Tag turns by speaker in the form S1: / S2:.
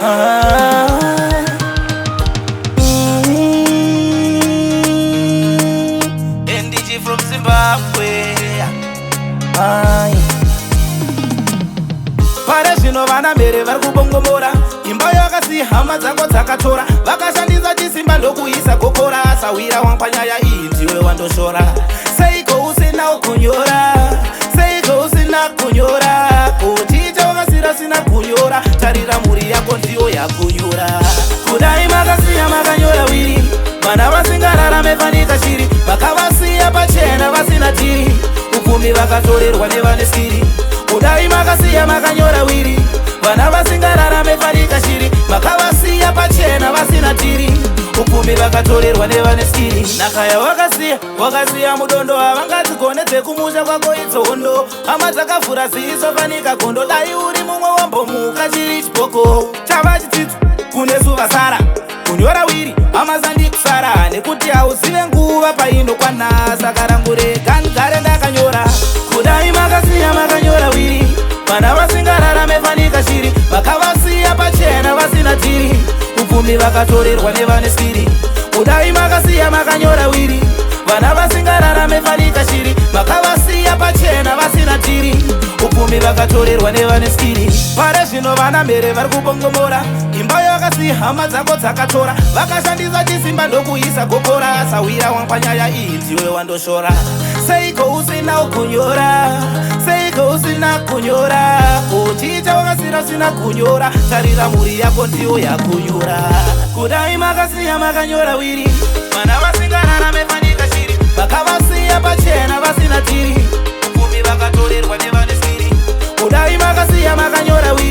S1: Ah.
S2: NDG from Zimbabwe.
S1: Ai.
S2: Pare zvino vana mhere vari kubongomora imba yakasi hama dzako dzakatora vakashandisa chisimba ndokuisa gokora sawira wangu panyaya iyi ndiwe wandoshora. Seiko usina kunyora? Seiko usina kunyora? Kuchicha wakasira sina kunyora, tarira mhuri yako ndiyo yakunyora. Kudai makasiya makanyora will, vana vasingararame fanika shiri, vakavasiya pachena vasina tiri, upfumi vakatorerwa nevane skiri. Kudai makasiya makanyora will, vana vasingararame fanika shiri, vakavasiya pachena vasina tiri, upfumi vakatorerwa nevane skiri. Nhaka yawakasiya, wakasiya mudondo, havangadzigone dzekumusha kwako idzo hondo. Hama dzakavhura ziso fanika gondo, dai uri mumwe wambomuka chiri chipoko chava chitsidzo kune zuva sara kunyora will, hama zandi kusara nekuti hauzive nguva painokwana. Saka rangu rega ndigare ndakanyora. Kudai makasiya makanyora will, vana vasingararame fanika shiri, vakavasiya pachena vasina tiri, upfumi vakatorerwa nevane skiri. Kudai makasiya makanyora will, vana vasingararame fanika shiri, vakavasiya pachena vasina tiri, upfumi vakatorerwa nevane skiri. Pare zvino vana mhere vari kubongomora imba yakasi hama dzako dzakatora vakashandisa chisimba ndokuisa gokora. Sawira wangu panyaya iyi ndiwe wandoshora. Seiko usina kunyora? Seiko usina kunyora? Kuchicha wakasira usina kunyora, tarira mhuri yako ndiyo yakunyora. Kudai makasiya makanyora will, vana vasingararame fanika shiri, vakavasiya pachena vasina tiri, upfumi vakatorerwa nevane skiri. Kudai makasiya makanyora will.